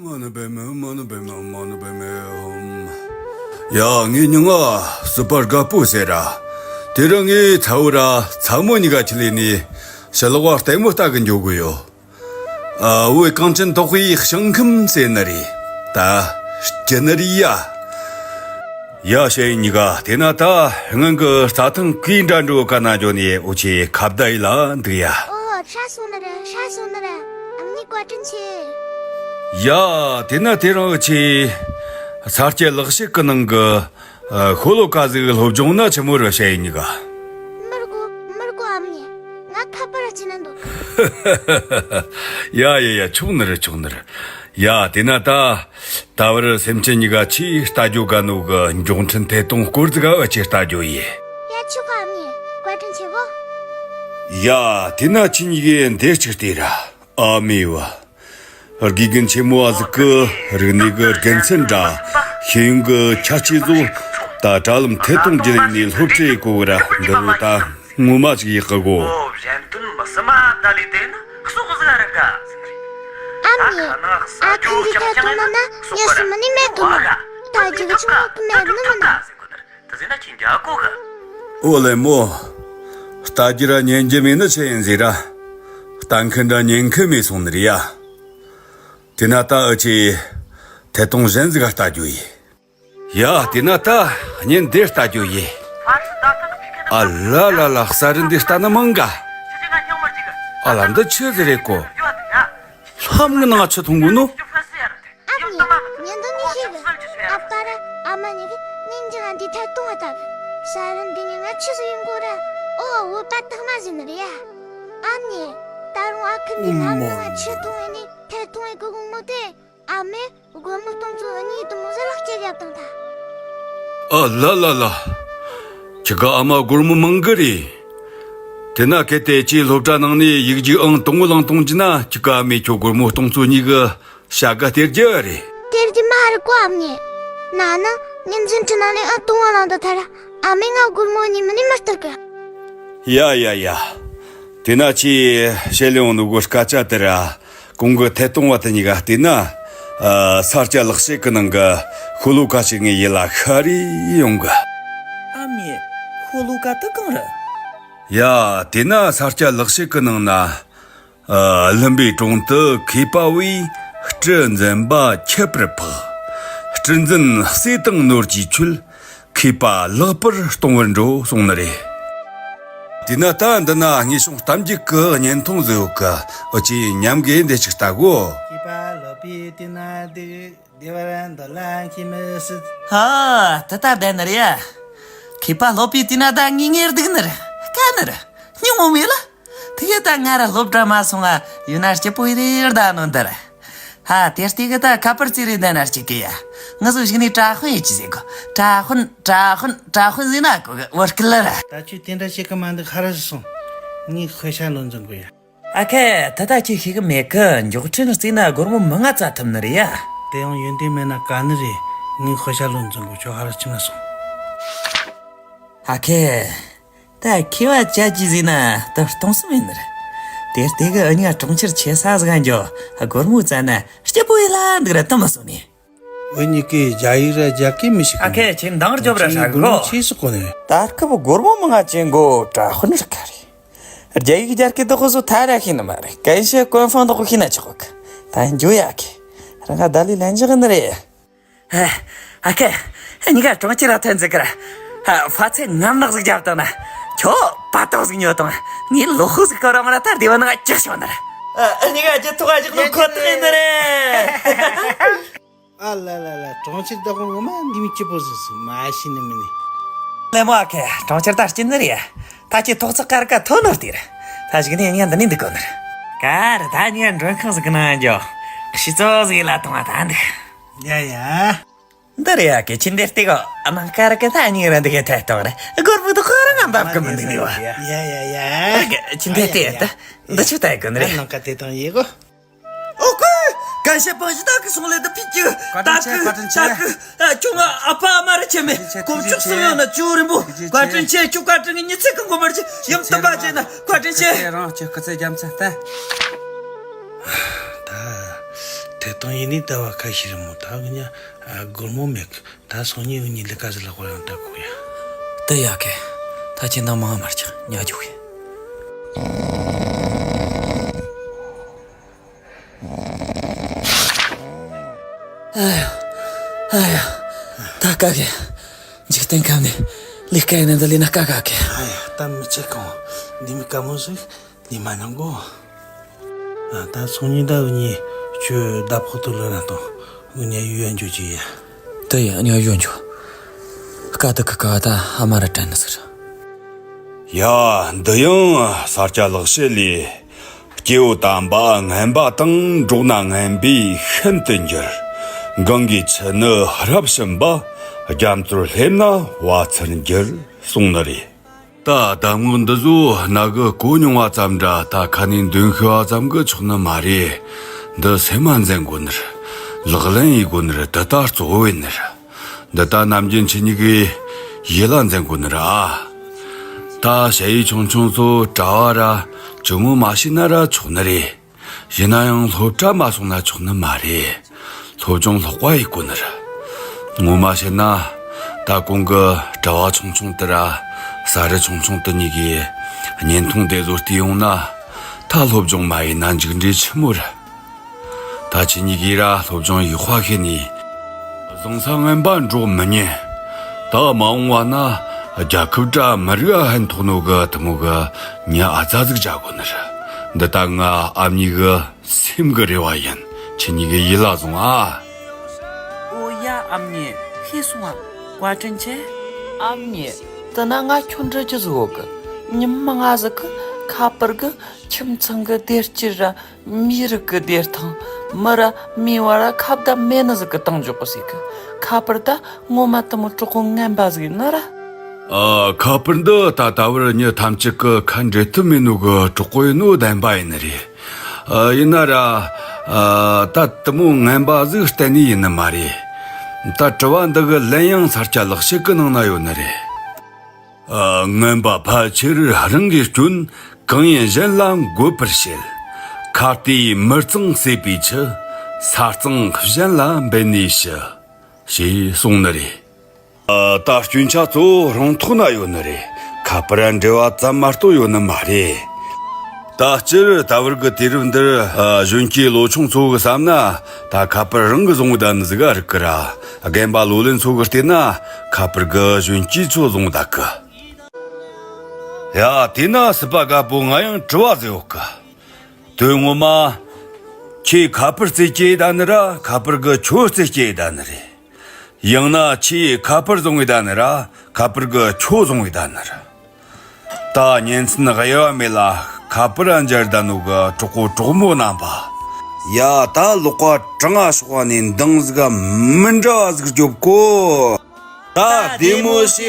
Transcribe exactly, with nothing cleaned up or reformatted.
མ་ནུ་བེ་མེ་མ་ནུ་བེ་མེ་མ་ནུ་བེ་མེ་ཧོམ། ཡ་ངའི་མྱིང་ང་སུ་པར་དགའ་པོ་ཟེར་ར། དེ་རིང་ངའི་ཚ་བོ་ར་ཚ་མོ་གཉིས་ཀ་ཁྲིད་ལས་ནས་ཕྱི་ལོགས་བ་ལྟད་མོ་ལྟ་གི་འགྱོ་གི་ཡོད། ཨ་བོད་གངས་ཅན་དོག་པའི་ཞིང་ཁམས་ཟེར་ནི་རེད། ད་སྐྱིད་ནི་རེད་ཡ། ཡ་ཞ་ཡི་གཉིས་ཀ་དེ་ན་ད་སྔོན་གི་རྩྭ་ཐང་གི་འདྲ་འགྲོ་ག་ན་འགྱོ་ནས་འུ་ཆེ་ཁ་བརྡ་ཡི་ལ་འདུག་ཡ། ཨོ་ཧྲ་སོང་ནི་རེད་ཧྲ་སོང་ནི་རེད། ཨ་མྱེས་བཀའ་དྲིན་ཆེ། ཡ་དེ་ན་དེ་རིང་འུ་ཆེ་ས་སྐྱ་ལེགས་བཤད་གི་ནང་གི་ཨ་ཤོ་ལོ་ཀ་ཟིག་སློབ་སྦྱོང་ན་ཆི་མོ་རེད་ཞ་ཡི་གཉིས་ཀ། མི་དགོ་མི་དགོ་ཨ་མྱེས། ང་ཁ་པར་ཅི་ན་འདུག་ཡ་ཡ་ཡ་ཆོག་ནི་རེད་ཆོག་ནི་རེད། ཡ་དེ་ན་ད་ད་བར་སེམས་ཅན་གཉིས་ཀ་ཆེས་ལྟ་རྒྱུ་དགའ་ནོ་གི་མགྱོགས་འཕྲིན་ཐད་གཏོང་སྐོར་ཟིག་ག་འུ་ཆེ་ལྟ་རྒྱུ་ཡིན། ཡ་ཆོག་ག་ཨ་མྱེས་བཀའ་དྲིན་ཆེ་གོ། ཡ་དེ་ན་ཁྱེད་གཉིས་ཀས་འདི་ཅིག་ལྟོས་ར། ཨ་མའི་བུ། དགེ་རྒན་ཆེན་མོ་བ་ཟིག་གི་རིག་གནས་གི་དགེ་མཚན་འདྲ། ཤེས་ཡོན་གི་ཁྱད་ཆོས་ཚོ་ད་དྲ་ལམ་ཐད་གཏོང་བརྒྱུད་ལས་ནས་སློབ་ཁྲིད་གོ་གི་ར། འདི་བོ་ད་ངོ་མ་ཅིག་ཡག་གི་གོ། ཨོ་གཞན་དོན་མི་སྲིད་མ་ད་ལས་དེ་ནི་སོག་ཟིག་ར་ག་ཟིག་རེད། ཨ་མྱེས། ཨ་ཁུ་འདི་ཐད་གཏོང་མ་ན་ཉེ་སུ་མི་ནི་མེད་དོ་མོ། ད་རྒྱུ་གི་ཆུང་ངུ་གི་མེད་ནི་མི་ན། དེ་ཟེར་ན་ཁྱེད་འཇགས་གོ་གི། ཨོ་ལེ་མོ། ལྟ་རྒྱུ་ར་ཉན་རྒྱུ་མེད་ནི་ཆི་ཡིན་ཟེར་ར། ལྟ་མཁན་འདྲ་ཉན་མཁན་མེད་སོང་ནི་རེད་ཡ། དེ་ན་ད་འུ་ཆེ་ཐད་གཏོང་གཞན་ཟིག་ག་ལྟ་རྒྱུ་ཡིན། ཡ་དེ་ན་ད་བརྙན་འདི་ལྟ་རྒྱུ་ཡིན། ཨ་ལ་ལ་ལ་གསར་རི་འདི་ལྟ་ན་མང་ག། ཨ་ལ་འདི་ཆི་ཟིག་རེད་གོ། ལྷམ་གི་ནང་ཆི་མཐོང་གོ་ནོ། ཨ་མྱེས། ཉིན་དུ་ནི་ཤེས་གི། ཨ་ཕ་ར་ཨ་མ་གཉིས་ཀྱིས་ཉིན་རྒྱུན་ང་འདི་ཐད་གཏོང་བ་ལྟ་གི། ས་རུ་འདི་ཉིན་ང་ཆི་ཟིག་ཡིན་གོ་ར། ཨོ་བོད་པ་དག་མ་ཟིན་ནི་རེད་ཡ། ཨ་མྱེས། ད་རུང་ཨ་ཁུ་འདི་ལྷམ་ནང་ང་ཆི་མཐོང་ཡིན་ནི་ཐད་གཏོང་ཡི་གི་དགོང་མོ་དེ། ཨ་མས་སྒོར་མོ་སྟོང་ཚོ་གཉིས་དུ་མོ་ཟིག་ལག་སྐྱེལ་བརྒྱབ་བཏང་ད། ཨ་ལ་ལ་ལ། ཁྱེད་ཀ་ཨ་མ་སྒོར་མོ་མང་གི་རེད། དེ་ན་གལ་ཏེ་ཁྱེད་སློབ་གྲྭ་ནང་ནས་ཡིག་རྒྱུགས་ཨང་དང་པོ་བླངས་བཏང་རྒྱུ་ན་ཁྱེད་ཀ་ཨ་མས་ཁྱོད་སྒོར་མོ་སྟོང་ཚོ་གཉིས་གི་བྱ་དགའ་སྟེར་རྒྱུ་རེད། སྟེར་རྒྱུ་མ་རེད་གོ་ཨ་མྱེས། ན་ནིང་ངའི་འཛིན་གྲྭ་ནང་ནས་ཨང་དང་པོ་བླངས་དུ་ཐལ། ཨ་མས་ང་སྒོར་མོ་གཉིས་མིན་ནི་མི་སྟེར་གི། ཡ་ཡ་ཡ། དེ་ན་ཁྱེད་བཤད་ལེ་འོང་ནོ་གོ་སྐད་ཆ་དེ་ར། གོང་གི་ཐད་གཏོང་བ་དེ་གཉིས་ཀ་བལྟས་ན། ཨ་ས་སྐྱ་ལེགས་བཤད་གི་ནང་གི་ཤོ་ལོ་ཀ་ཞིག་ངའི་ཡིད་ལ་ཤར་རེ་ཡོང་གི། ཨ་མྱེས། ཤོ་ལོ་ཀ་དེ་གང་རེད། ཡ་དེ་ན་ས་སྐྱ་ལེགས་བཤད་གི་ནང་ན། ཨ་བླུན་པོའི་དྲུང་དུ་མཁས་པ་བས་སྤྲུལ་འཛིན་པ་ཁྱད་པར་འཕགས། སྤྲུལ་འཛིན་བསོད་དང་ནོར་གྱིས་ཆོད། མཁས་པ་ལེགས་པར་གཏོང་བར་འགྲོ་གསུངས་ནི་རེད། དེས་ན་ད་འདི་ན་དངོས་བྱུང་གཏམ་རྒྱུད་ཀྱི་བརྙན་ཐུང་ཟིག་ཡོད་ཀི། འུ་ཆོས་མཉམ་གི་འདི་ཅིག་ལྟ་གོ། མཁས་པ་སློབ་པའི་དེ་ན་འདུག་བདེ་བར་འདོད་ལ་མཁས་མི་སྲིད། ཧ། ད་ལྟ་བསྡད་ནི་རེད་ཡ། མཁས་པ་སློབ་པའི་དེ་ན་ད་ངེས་ངེས་འདུག་ནི་རེད། དཀའ་ནི་རེད། སྙིང་མོ་མེད་ལ། དེ་ད་ང་ར་སློབ་གྲྭ་མ་སོང་ང་ཡོད་ན་སྐྱིད་པོ་ཡིན་རེད་ད་ནོ་འདི་ར། ཧ། དེ་ལྟས་གི་ད་ཁ་པར་རྩེ་རེ་བསྡད་ན་སྐྱིད་གི་ཡ། ང་ཚོ་གཞུག་ནས་གྲྭ་དཔོན་ཡེ་ཅི་ཟེར་གོ། གྲྭ་དཔོན་གྲྭ་དཔོན་གྲྭ་དཔོན་ཟེར་ན་གོ་གི་བོད་སྐད་ལ་ར། ད་ཁྱོད་དེ་འདྲ་བྱེད་གི་མ་འདུག་ཧ་ར་ཟིག་སོང་། ངས་དཔེ་ཆ་བློ་འཛིན་དགོས་ཡ། ཨ་ཁེ། ད་ལྟ་ཁྱེད་ཤེས་གི་མེད་གི། མགྱོགས་འཕྲིན་རྩེ་ན་སྒོར་མོ་མང་ང་བཙལ་ཐུབ་ནི་རེད་ཡ། དེ་ཡང་ཡོན་ཏན་མེད་ན་དཀའ་ནི་རེད། ངས་དཔེ་ཆ་བློ་འཛིན་དགོས། ཁྱོད་ཧ་ར་ཁྱིམ་ལ་སོང་། ཨ་ཁེ། ད་མཁས་པ་ཅག་གིས་ཟེར་ན་ད་གཏོང་སེམས་ཡིན་ནི་རེད། དེ་ལྟས་གི་འུ་གཉིས་གྲོང་ཁྱེར་ཆེ་ས་ཟིག་ག་འགྱོ། སྒོར་མོ་བཙལ་ན་སྐྱིད་པོ་ཡིན་ལ་འདུག་ར་དུ་མ་སོང་ནས། འུ་གཉིས་ཀས་རྒྱ་ཡིག་ར་རྒྱ་སྐད་མི་ཤེས་གི། ཨ་ཁེ། ཁྱེད་འདང་རྒྱོབ་ར་ཧྲ་གོ། ཁྱེད་ཤེས་སོ་གོ་ནས། ད་སྐབས་སྒོར་མོ་མང་ང་ཅན་གོ་གྲྭ་དཔོན་ར་ག་རེད། རྒྱ་ཡིག་རྒྱ་སྐད་དག་སོ་ཐ་ར་ཤེས་ནི་མ་རེད། གན་ཤེས་གོན་ཧྥང་དག་ཤེས་ན་ཆོག་གི། ད་འགྱོ་ཡ་ཁེ། རང་ང་ད་ལི་ལན་འཇག་ནི་རེད། ཨ་ཁེ། གཉིས་ཀ་གྲོང་ཁྱེར་ར་ཐོན་ཟིག་གི་ར། ཧ། ཕ་ཚེ་ངམ་ནག་ཟིག་རྒྱབ་བཏང་ན། ཁྱོད་པ་ཏོག་ཟིག་ཉོ་བཏང་། ངས་ལོ་ཧུ་ཟིག་སྐོར་ར་མ་ར་ད་སྡེ་བ་ནང་ང་ཅིག་ཤོག་ནི་ར། ཨ་གཉིས་ཀ་རྒྱུ་ཐོག་ག་བཞག་ནོ་ཁོ་ཐག་ཡིན་ནི་རེད། ཨ་ལ་ལ་ལ། གྲོང་ཁྱེར་བདག་པོ་ངོ་མ་འདི་མི་སྐྱིད་པོ་ཟིག་སུ་མ་ཤེས་ནི་མིན་ནི། ལེ་མོ་ཨ་ཁེ། གྲོང་ཁྱེར་ད་སྐྱིད་ནི་རེད། ད་ཁྱེད་ཐོག་བརྩེགས་དཀར་ཀ་ཐོན་ནོ་དེ་རེད། ད་གཞུག་ནས་གཉིས་ཀ་འདི་ནས་འདུག་དགོ་ནི་རེད། ག་རེ། ད་གཉིས་ཀ་མགྲོན་ཁང་ཟིག་གི་ནང་འགྱོ། ཤི་ཙོ་ཟིག་ཡིན་ལ་གཏོང་བ་ད་འདུག་ཡ་ཡ། འདི་རེད་ཡ་གི། ཁྱི་འདི་སྟེགས་གོ། ཨ་ནང་ཀར་གི་ད་གཉིས་ར་འདི་གི་ཐད་གཏོང་རེད། སྒོར་མོ་དུ་ཁོ་རང་ང་འབབ་གི་མི་འདུག་ནི་བ། ཡ་ཡ་ཡ། ཨ་གི་ཁྱི་འདི་སྟེགས་ད་འདི་ཆུ་ད་གི་ནི་རེད། ནང་ཀ་དེ་དང་ཡེ་གོ། ཨོ་ཀོ། གན་ཤེས་པང་ཞི་ད་གི་སོང་ལེ་ད་ཕི་ཅི། ད་གི་ད་གི་ཁྱོད་ང་ཨ་ཕ་ཨ་མ་ར་ཆེ་མེ་གོམ་ཆུག་སོང་ཡོད་ན་ཅུ་རིན་པོ། བཀའ་དྲིན་ཆེ། ཁྱོད་བཀའ་དྲིན་གི་ཉི་ཚེ་གི་མགོ་མར་ཆེ་ཡང་ཏི་པ་ཆེ་ན་བཀའ་དྲིན་ཆེ། རང་ཆེ་སྐུ་ཚེ་རྒྱ་མཚན་ལྟ། ད་ ཐད་གཏོང་ཡིན་ནི་ད་བ་ཁ་ཤས་རེད་མོ། ད་གི་ཉ་སྒོར་མོ་མེད་གི། ད་སང་ཉིན་འུ་གཉིས་ལས་ཀ་ཟིག་ལ་ཧོ་ཡང་ད་གོ་ཡ། དེ་ཡ་གི། ད་ཁྱེད་ནང་མང་མར་ཆག་ཉ་རྒྱུག་གི། ཨ་ཡ། ཨ་ཡ། ད་ཀ་གི། འཇིག་རྟེན་ཁམས་ནས་ལས་ཀ་ཡིན་ན་འདི་ལས་ན་ཀ་ཀ་གི། ཨ་ཡ། ད་མི་ཚེ་གང་འདི་མི་དཀའ་མོ་ཟིག་འདི་མ་ནང་གོ། ཨ། ད་སང་ཉིན་ད་འུ་གཉིས་ཁྱོད་ཟླ་ཕོག་ཏུ་ལོན་ན་དང་འུ་གཉིས་ཡུལ་ཡན་འགྱོ་གི་ཡ། དེ་ཡ་གཉིས་ཡུལ་འགྱོ། དཀའ་སྡུག་གི་ཀ་བ་ད་ཨ་མ་ར་དྲན་ནི་ཟེར། ཡ། འདི་ཡང་ས་སྐྱ་ལེགས་བཤད་ལས། སྐྱེ་བོ་དམ་པ་ངན་པ་དང་འགྲོགས་ན་ངན་པས་ཤིན་ཏུ་འགྱུར། གང་གི་ཆུ་ནི་རབ་ཞིམ་པ། རྒྱ་མཚོར་སླེབས་ན་བ་ཚྭར་འགྱུར་གསུངས་ནི་རེད། ད་གདམས་ངག་འདི་ཚོ་རྣ་གིས་གོ་མྱོང་བ་ཙམ་འདྲ་ད་ཁ་ནས་འདོན་ཤེས་པ་ཙམ་གིས་ཆོག་ནི་མ་རེད། འདི་སེམས་མ་འཛིན་དགོས་ནི་རེད། ལག་ལེན་ཡེད་དགོས་ནི་རེད། འདི་ད་གཙོ་བོ་ཡིན་ནི་རེད། འདི་ལྟ་ནམ་རྒྱུན་ཁྱེད་གཉིས་ཀས་ཡིད་ལ་འཛིན་དགོས་ནི་རེད་ཨ། ད་ཞ་ཡི་ཆུང་ཆུང་ཚོ་གྲྭ་བ་ར་ཇོ་མོ་མ་བྱས་ན་ར་ཆོག་ནི་རེད། ཡིན་ན་ཡང་སློབ་གྲྭ་མ་སོང་ན་ཆོག་ནི་མ་རེད། སློབ་སྦྱོང་སློབ་པ་ཡེད་དགོས་ནི་རེད། ངོ་མ་བཤད་ན། ད་གོང་གི་གྲྭ་བ་ཆུང་ཆུང་དེ་ར་ཟ་རི་ཆུང་ཆུང་དེ་གཉིས་ཀས་བརྙན་ཐུང་དེ་ཚོ་བལྟས་ཡོང་ན། ད་སློབ་སྦྱོང་མ་ཡེད་ན་མཇུག་འབྲས་ཆི་མོ་རེད། ད་ཁྱེད་གཉིས་ཀས་ར་སློབ་སྦྱོང་ཡེད་དཔའ་ཤེས་ནས། བཟང་ས་ངན་པ་འགྲོ་མི་ཉན། ད་མ་འོངས་པ་ན་རྒྱལ་ཁབ་དྲ་མི་རིགས་ཕན་ཐོགས་ནོ་གི་དེ་མོ་གི་མྱི་ཨ་ཙ་ཟིག་བྱ་དགོས་ནི་རེད། འདི་ད་ང་ཨ་མྱེས་གི་སེམས་གི་རེ་བ་ཡིན། ཁྱེད་གཉིས་ཀས་ཡིད་ལ་བཟུང་ཨ། ཨོ་ཡ། ཨ་མྱེས་ཤེས་སོང་ཨ། བཀའ་དྲིན་ཆེ། ཨ་མྱེས། དེ་ན་ང་ཁྱོད་འདྲི་རྒྱུ་ཟིག་ཡོད་གི། ཉི་མ་ང་ཟིག་གི་ཁ་པར་གི་ཁྱིམ་ཚང་གི་བདེ་སྐྱིད་ར། མི་རིགས་ཀྱི་བདེ་ཐང་། མི་ར་མི་བ་ར་ཁ་བརྡ་མེད་ནི་ཟིག་གི་བཏང་འཇོག་གི་ཟིག་གི། ཁ་པར་ད་ངོ་མ་དེ་མོ་གྲོགས་པོ་ངན་པ་ཟིག་ཡིན་ནི་ར། ཨ། ཁ་པར་འདི་ད་ད་བར་མྱི་ཐམས་ཅད་ཀྱི་ཁ་འབྲལ་ཐབས་མེད་ནོ་གི་གྲོགས་པོ་ཡིན་ནོ་བདེན་པ་ཡིན་ནི་རེད། ཨ། ཡིན་ན་ར། ཨ། ད་དེ་མོ་ངན་པ་ཟིག་གཏན་ནས་ཡིན་ནི་མ་རེད། ད་དྲི་བ་འདི་གི་ལན་ཡང་ས་སྐྱ་ལེགས་བཤད་གི་ནང་ན་ཡོད་ནི་རེད། ཨ། ངན་པ་ཕལ་ཆེར་རང་གིས་སྐྱོན། གང་ཡིན་གཞན་ལ་འགོད་པར་བྱེད། ཁ་ལྟས་མི་གཙང་ཟོས་པའི་ཆུ། ས་གཙང་གཞན་ལ་འབད་ནས་ཞུ། ཞེས་གསུངས་ནི་རེད། ཨ། ད་སྐྱོན་ཆ་གཙོ་བོ་རང་ཐོག་ན་ཡོད་ནི་རེད། ཁ་པར་འབྲེལ་བ་ཙམ་མ་གཏོགས་ཡོད་ནི་མ་རེད། ད་སྤྱིར་ད་བར་གི་དུས་རབས་འདིར། ཨ། གཞོན་སྐྱེས་ལོ་ཆུང་ཚོ་གི་བསམ་ན། ད་ཁ་པར་རང་གིས་བཟུང་བསྡད་ནི་ཟིག་ག་རིག་གི་ར། རྒན་པ་ལོ་ལོན་ཚོ་གིས་བལྟས་ན་ཁ་པར་གིས་གཞོན་སྐྱེས་ཚོ་བཟུང་བསྡད་གི། ཡ། དེས་ན་སྲིད་པ་རྒད་པོ། ང་ཡང་དྲི་བ་ཟིག་ཡོད་གི། དོན་ངོ་མ། ཁྱེད་ཁ་པར་རྩེད་སྐྱེས་བསྡད་ནི་ར། ཁ་པར་གིས་ཁྱོད་རྩེད་སྐྱེས་བསྡད་ནི་རེད། ཡང་ན་ཁྱེད་ཁ་པར་བཟུང་བསྡད་ནི་ར། ཁ་པར་གིས་ཁྱོད་བཟུང་བསྡད་ནི་རེད། ད་ཉིན་མཚན་དབྱེ་བ་མེད་ལ་ཁ་པར་འབྱར་བསྡད་ནོ་གི་གྲོགས་པོ་གྲོགས་མོ་རྣམ་པ། ཡ། ད་ལག་པ་གྲང་ང་ཤོག་པ་ནས་འདང་ཟིག་ག་མི་འདྲ་བ་ཟིག་རྒྱོབ་གོ། ད་བདེ་མོ་བྱོས།